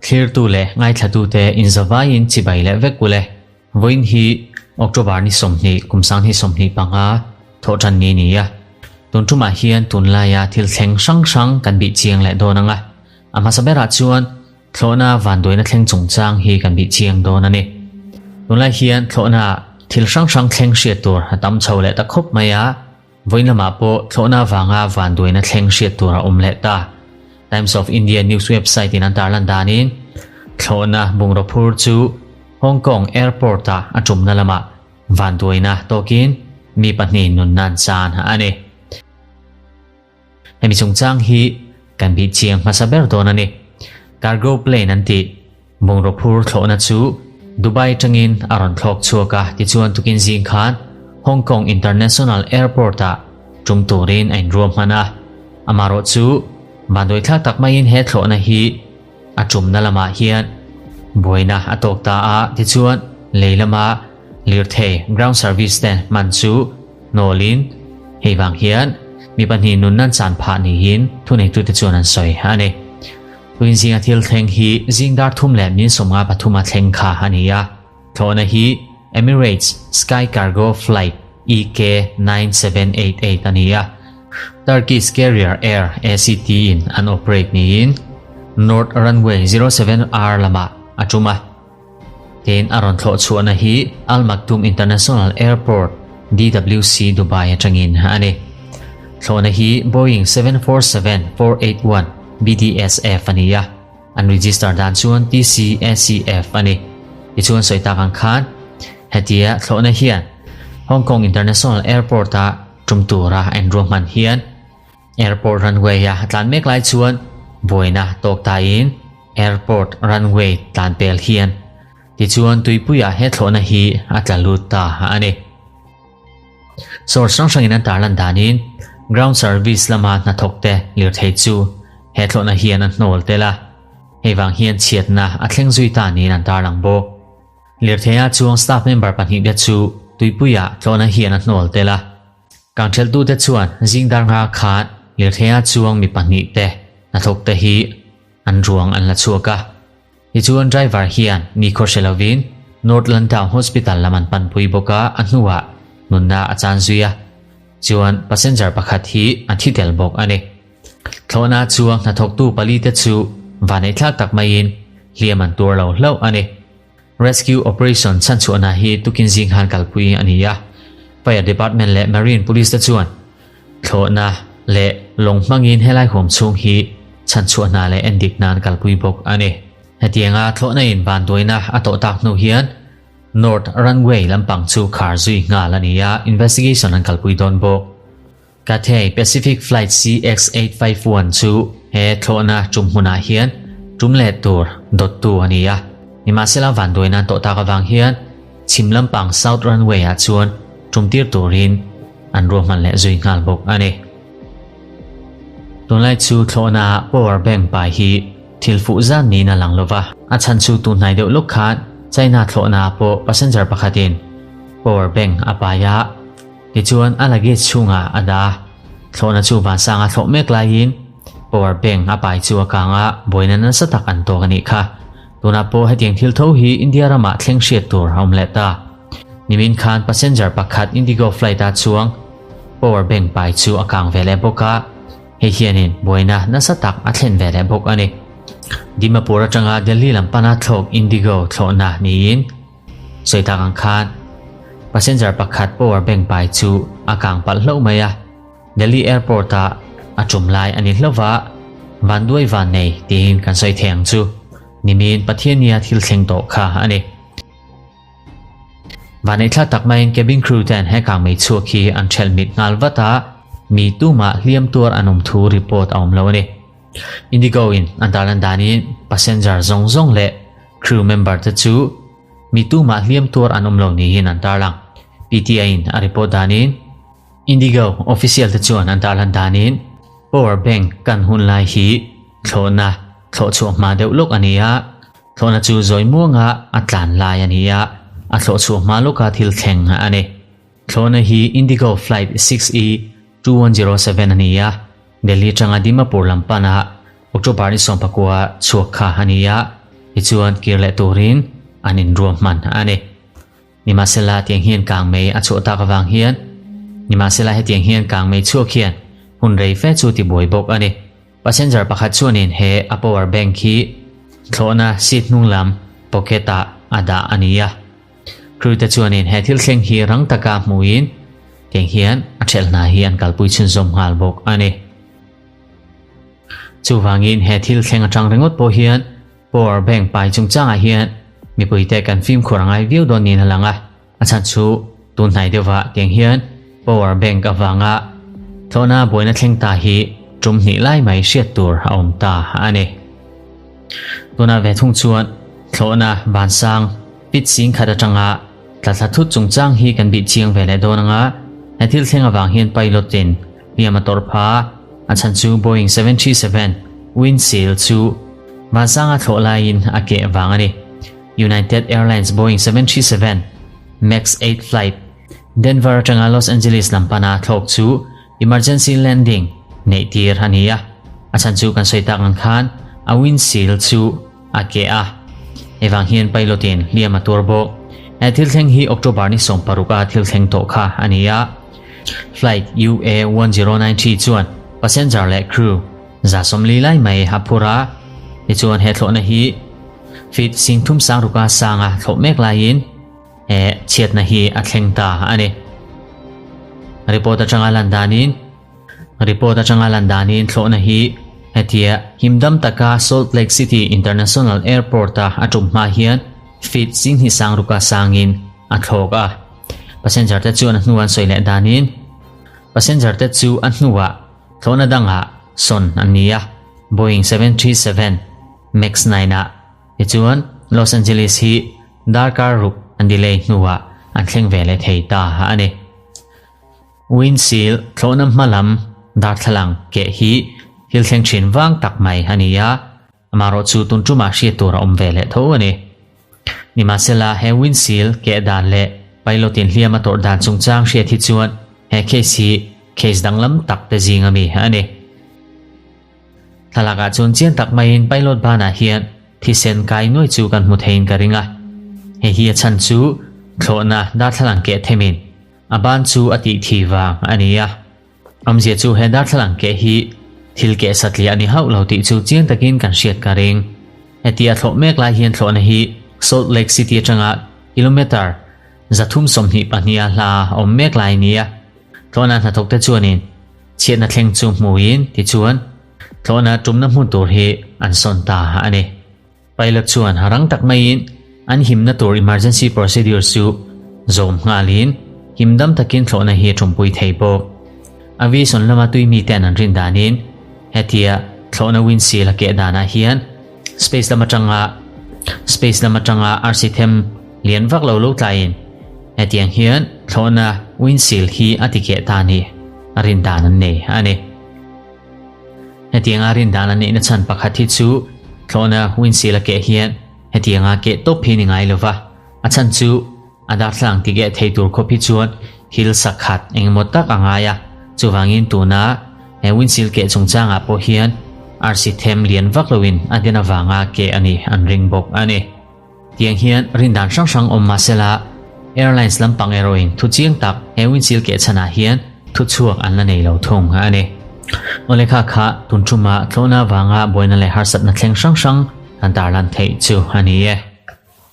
Thlirtu leh ngaithlatute inzavaiin chibai leh vek ule. Vawiin hi October ni 20 kum 2025 thawhṭan ni ni a. Tun ṭumah hian tunlaia thil thleng hrang hrang kan bih chiang leh dawn ang a. A hmasa berah chuan thlawhna vanduaina thleng chungchang hi kan bih chiang dawn a ni. Tunlai hian thlawhna thil hrang hrang thleng hriat tur a tam chho leh ta khawp mai a. Vawiin lamah pawh thlawhna vanga vanduaina thleng hriat tur a awm leh ta. Times of India news website in an tarlan danin thlawhna bungraw phur chu Hong Kong airport ah a tumna lamah vanduaina tawkin mi pahnih nunna an chan a ni. Hemi chungchang hi kan bih chiang hmasa ber dawn a ni. Cargo plane an tih bungraw phur thlawhna chu Dubai atangin a rawn thlawk chhuak a, tichuan tukin zing khan Hong Kong International Airport ah tum turin a inruam hman a. Amaherawh chu vanduaithlak tak maiin he thlawhna hi a tumna lamah hian buaina a tawk ta a, tichuan lei lama lirthei ground service te hman chu hnawlin hei vang hian mi pahnih nunna an chan phah niin thuneitute chuan an sawi a ni. Tuin zinga thil thleng hi zing dar thum leh min 53 a thleng kha a ni a, thlawhna hi Emirates Sky Cargo Flight EK9788 a ni a, Turkish Carrier Air ACT in an operate niin North Runway 07R lamah a tum a. Tin, a rawn thlawh chhuahna hi Al Maktoum International Airport, DWC, Dubai atangin a ni. Thlawhna hi Boeing 747-481 BDSF a ni a, an register dan chuan TCACF a ni. Tichuan sawi tak ang khan, hetia thlawhna hian Hong Kong International Airport-a tum tura a inruahman hian Airport runway a tlan mek lai chuan buaina tawk taiin airport runway tlan pel hian tichuan tuipuiah he thlawhna hi a tla lut ta a ni. Source hrang hrangin an tarlan danin ground service lama hnathawk te lirthei chu he thlawhna hian a hnawl tel a, hei vang hian chhiatna a thleng zui ta niin an tarlang bawk. Lirtheia chuang staff member pahnih te chu tuipuiah thlawhna hian a hnawl tel a. Kangtheltute chuan zing dar nga khan lirtheia chuang mi pahnih te hnathawk te hi an ruang an la chhuak a. Tichuan driver hian ni khaw hre lovin North Lantau Hospital lam an panpui bawk a, a hnuah nunna a chan zui a. Chuan passenger pakhat hi a thi tel bawk a ni. Thlawhna chuang hnathawktu pali te chu vaneihthlak tak maiin hliam an tuar lo hlauh a ni. Rescue Operation chhanchhuahna hi tukin zing han kalpui a ni a, Fire Department leh Marine Police te chuan thlawhna leh lawng hmangin helai huam chhung hi chhanchhuahna leh endik nan kalpui bawk a ni. Hetianga thlawhna in vanduaina a tawh tak hnu hian North Runway lampang chu khar zui nghal a ni a, investigation an kalpui dawn bawk. Cathay Pacific Flight CX851 chu he thlawhna tum hmunah hian tum leh tur dawttu a ni a. Nimahsela vanduaina an tawh tak avang hian chhim lampang South Runway-ah chuan tum tir turin an ruahman leh zui nghal bawk a ni. Tunlai chu thlawhna power bank pai hi thil fuh zan niin a lang lova, a chhan chu tunhnai deuh lawk khan China thlawhna pawh passenger pakhatin power bank a pai a, Tichuan a luggage chhungah a dah a, thlawhna chu vansanga thlawh mek laiin power bank a pai chu a kang a, buaina nasa tak an tawk a nih kha. Tunah pawh hetiang thil tho hi India ramah thleng hriat tur a awm leh ta. Nimin khan passenger pakhat Indigo flight a chuang power bank pai chu a kang ve leh bawk a, hei hianin buaina nasa tak a thlen ve leh bawk a ni. Dimapur atanga Delhi lam pana thlawk Indigo thlawhna niin, Sawi tak ang khan passenger pakhat power bank pai chu a kang palh hlauh mai a, Delhi airport ah a tum lai a ni hlauh va, vanduai van nei tiin kan sawi thei ang chu. Nimin Pathiania thil thleng tawh kha a ni. Vanneihthla tak maiin cabin crew ten he kang mei chhuak hi an ṭhelh mit nghal vat a, mi tumah hliam tuar an awm thu report a awm lo a ni. Indigo in an tarlan danin passenger zawng zawng leh crew member te chu mi tumah hliam tuar an awm lo niin an tarlang. PTI in a report danin Indigo official te chuan an tarlan danin power bank kan hun lai hi thlawhna thlawh chhuah hma deuh lawk a ni a, thlawhna chu zawi muanga a tlan lai a ni a, a thlawh chhuah hma lawka thil thleng a ni. Thlawhna hi Indigo flight 6E 2107 a ni a, Delhi atanga Dimapur lam pana. October ni 19 chhuak kha a ni a, tichuan kir leh turin an inruahman a ni. Nimahsela tiang hian kangmei a chhuah tak avang hian Nimahsela hetiang hian kangmei chhuak hian hun rei fe chu tibuai bawk a ni. Passenger pakhat chuanin he a power bank hi thlawhna seat hnung lam pocket ah a dah a ni a. Crew te chuanin he thil thleng hi rang taka hmuhin tiang hian a ṭhelh hna hi an kalpui chhunzawm nghal bawk a ni. Chuvangin he thil thleng aṭang ringawt pawh hian Power bank pai chungchangah hian mipuite kan fimkhur a ngai viau dawn niin a lang a, a chhan chu tun hnai deuhvah tiang hian power bank avanga thlawhna buaina thleng ta hi tum hnih lai mai hriat tur a awm ta a ni. Tunah ve thung chuan thlawhna vansang pit sing khat atanga tla thla thut chungchang hi kan bih chiang ve leh dawn anga he thil thleng avang hian pilot in hliam a tawrh pha a, a chhan chu Boeing 737 windshield chu Vansanga thlawh laiin a keh vang a ni. United Airlines Boeing 737 Max 8 flight Denver atanga Los Angeles lam pana thlawk chu emergency landing neih tir a ni a, a chhan chu kan sawi tak ang khan a windshield chu a keh a. Hei vang hian pilot in hliam a tuar bawk. He thil thleng hi October ni 16 a thil thleng tawh kha a ni a. Flight UA1093 chuan passenger leh crew 140 lai mai a phur a, tichuan he thlawhna hi feet 30 sangruka sanga thlawh mek laiin he chhiatna hi a thleng ta a ni. Report atanga lan danin Report atanga lan danin thlawhna hi hetia himdam taka Salt Lake City International Airport-a a tum hma hian feet 2 sangruka sangin a thlawk a. Passenger te chuan a hnu an sawi leh danin passenger te chu a hnuah Thlawhna dangah sawn an ni a, Boeing 737 Max 9 ah tichuan Los Angeles hi darkar ruk an delay hnuah an thleng ve leh thei ta a ni. Windshield thlawhna hma lam darthlalang keh hi thil thleng thin vang tak mai a ni a, Amaherawh chu tun tumah hriat tur a awm ve leh tho a ni. Nimahsela, he windshield keh dan leh pilot in hliam a tawrh dan chungchang hriat hi chuan he case hi case danglam tak te zing a mi a ni. Thlalakah chuan chiang tak maiin pilot banah hian thisen kai nuai chu kan hmu theiin ka ring a. Hei hi a chhan chu thlawhna darthlalang keh themin a ban chu a tih thi vang a ni a. Awmzia chu he darthlalang keh hi thil keh satliah a ni hauh lo tih chu chiang takin kan hriat ka ring. Heti a thlawh mek lai hian thlawhna hi Salt Lake City atanga kilometre 322 a hla awm mek lai a ni a. Thlawhna hnathawkte chuanin chhiatna thleng chu hmuin tichuan thlawhna tumna hmun tur hi an sawn ta a ni. Pilot chuan rang tak maiin an himna tur emergency procedure chu zawm nghalin himdam takin thlawhna hi a ṭumpui thei bawk. Aviation lama tui mite'n an rin danin hetia thlawhna windshield a keh danah hian space lam aṭanga space lam aṭanga arsi them lian vak lo lo tlaiin hetiang hian thlawhna windshield hi a ti keh ta ni a rin dan an nei a ni. Hetianga rin dan a neihna chhan pakhat hi chu thlawhna windshield a keh hian hetianga keh tawp hi ni ngai lova, a chhan chu a darthlalang ti keh thei tur khawp hi chuan thil sakhat engemaw tak a ngai a, chuvangin tuna he windshield keh chungchangah pawh hian arsi them lian vak loin a den avanga keh a ni an ring bawk a ni. Tiang hian rin dan hrang hrang awm mahsela airlines lampang erawhin thu chiang tak he windshield keh chhanah hian thu chhuak an la nei lo thung a ni. Awle kha kha tun thuma thlawhna vanga buaina leh harsatna thleng hrang hrang kan tarlan theih chu a ni e.